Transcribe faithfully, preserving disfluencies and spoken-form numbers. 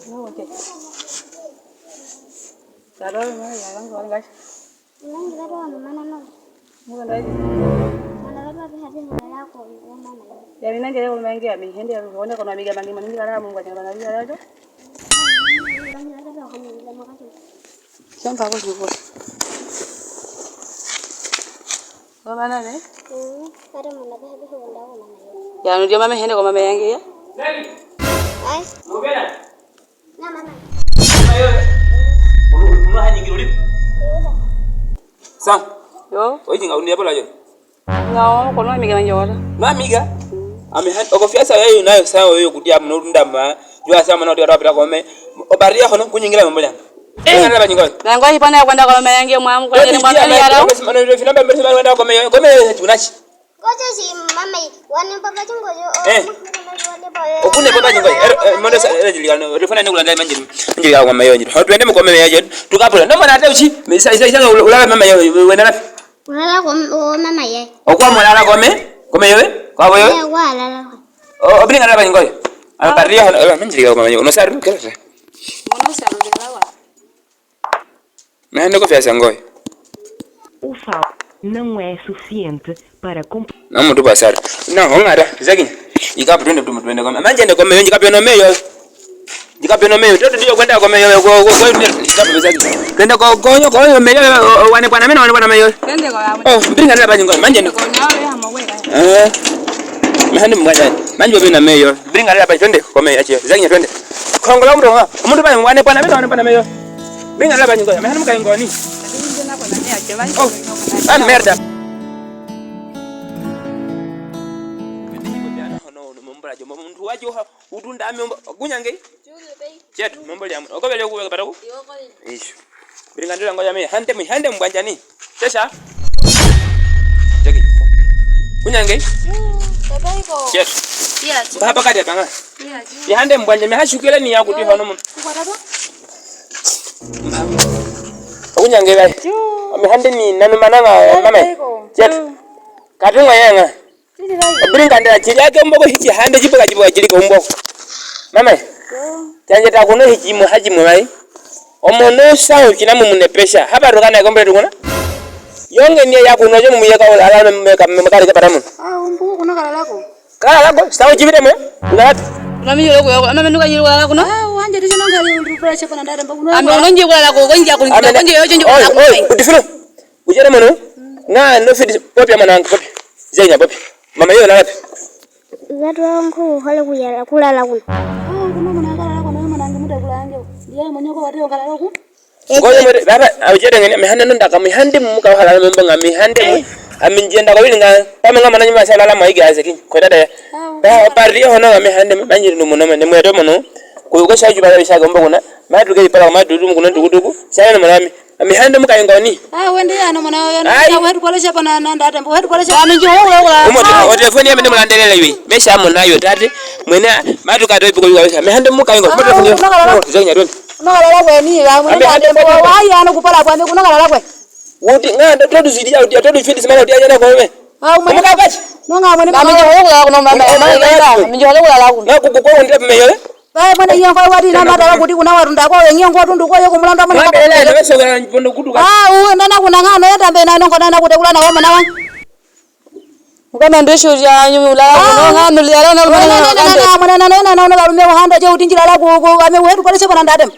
Oke. Karo, mama, ya, kan, kan, guys. Mama, karo, mama, mama. Mama, guys. Mama, karo, tapi hati mama, ya, ko, mama, ya. Ya, mi nanjere ko, mama, ya, mi hende, ya, ko, ne, ko, mama, ya, mama, mama, karo, mama, ya, mama, ya, ko. Mama, karo, mama, mama, karo. Samba ko jugo. Ko mana ne? Hmm, kare mana be be honda ko mana. Ya no dia mama hende ko mama yange ya. Ai. Na mama. Sa. Yo. Oyi nga undi apola yo. Nga, kono amiga manjawara. No amiga? Ami han, oko fiasa yo nayo sa yo kutia muno ndama. Jua sa mano tia pira kome. Obaria hono kunyingira membo lyanga. Eh. Ngana ba nyingo. Na ngo ipana kwenda kome yange mwamu kwa ni mwana yara. Mano ile finamba mbele mano kwenda kome. Kome tunachi. Kocha si mama wani papa chingo yo. Eh. Okune papa chingo. Mondo sa ele jiliga no. Rifana ni kulanda manjiri. Manjiri ya kome yo. Ho twende mukome yo. Tukapula. No mwana ate uchi. Isa isa isa ulala mama yo. Wena Olala ko, o mama ye. Okwa molala kome, kome yowe, kwa boyo. Ye, kwa lala ko. O, obinga lala ba nyingo yo. Ano paria hono, eba, manjiri ka mama yo, no saru, kala sa. Ono saru de lawa. Na, ndoko fiasa ngoyo. O sal não é suficiente para comp- Na mutu ba saru. Na, hongara, zaki. Ika putwende tu mutwende kome. Manjende kome yo, ika peno meyo. Jika peno meyo, toto dio kwenda ko meyo, ko, ko, ko, jika peno meyo. Kwenda ko, ko, ko, ko, meyo, o, o, wane bwana meno, wane bwana meyo. Kende ko ya. Oh, mbinga laba jingo, manje ni. Ko nyawe ya maweka. Eh. Mahani mbwana, manje bina meyo. Mbinga laba twende ko meyo, achi. Zanya twende. Kongo la mronga. Muntu ba wane bwana meno, wane bwana meyo. Mbinga laba jingo, mahani mkaingoni. Oh, ah, merda. Muntu wacho utunda amyombo, kunyange. Chetu, mambo lya muna. Okobele kuweka pataku? Isho. Biringandira ngoja mi hande mu, hande mbwanjani. Sesha. Jeki. Kunyange? Chetu. Papa kati apanga. Ihande mbwanja mi hashukile ni yaku tiho no muna. Kunyange bai. Mi hande ni nanu mananga mama. Chetu. Katunga yanga. Obiringandira chiri ake umboko hichi hande chiboka chiboka chiri ko umboko. Mama. Chanje ta kuno hichi mu hachi mu bai. Omono sao china mu mune pesha. Haba rukana ko mbere tukuna. Yonge ni ya kuno jo mu yeka ala meka mekari ka paramu. Ah, umboko kuno kala lako. Kala lako, sao chibire mo. Ngati. Mami yoro ko, ama menu ka yoro kala kuno. Ah, wanje ticho nonga yoro pressure pana ndare mbakuno. Ame uno nje kala lako, konje kuno, konje yo konje kala lako. Oi, oi, utifiro. Ujere mono? Nga no fidi popi ama nanga popi. Zaina popi. Mama yo na wapi? Zatu wangu hole kuyala kulala kuno. Ah, kuno muna kala kuno muna ngi muda kula ange. Ndiye monyoko wate kala kuno. Ngoyo mwere baba aujere ngene mi hande nunda ka mi hande mu ka hala membo nga mi hande mu. Ami njenda ko wilinga. Pame nga mana nyuma sala la maiga azeki. Ko dada ya. Ba pari hono nga mi hande manjiri no mono ne mweto mono. Ko ko sa juba ga bisa gombo kuna. Matu ke pala matu dum kuna tukutuku. Sala no mami. Ami hande mu ka ingoni. Ah, wende ano mwana yo. Ai. Wetu pole shepa na nanda ate. Wetu pole shepa. Ami njo wala wala. Umo o telefoni ya mende mwana ndelele yui. Mesha mwana yo tate. Mwene matu ka to ipuko yuwa. Mi hande mu ka ingoni. Mo telefoni yo. Zenya don. Kuno kalala kwe ni ba mwene. Ami hande mu ka ingoni. Wa ya no kupala kwa mi kuno kalala kwe. Uti nga ndo todu zidi ya uti todu fiti simana uti ajana kwa me. Ah, umwe. Umo ka bachi. No nga mwene. Ami njo wala wala kuno mama. Ami njo wala wala kuno. Na kuku kwa undi me yo. Bae mwana iyo ngwa wadi na mata kuti kuna warunda kwa wengi ngwa tundu kwa yo kumulanda mwana. Mabele na sogala mpondo kutuka. Ah, u nana kuna ngano ya tambe na nongo nana kutekula na wama na wa. Mukana ndesho ya nyu la kuno ngano liara na mwana. Na mwana na na na barume handa je utinjira la ku ku ame wetu pale shepa na ndadem.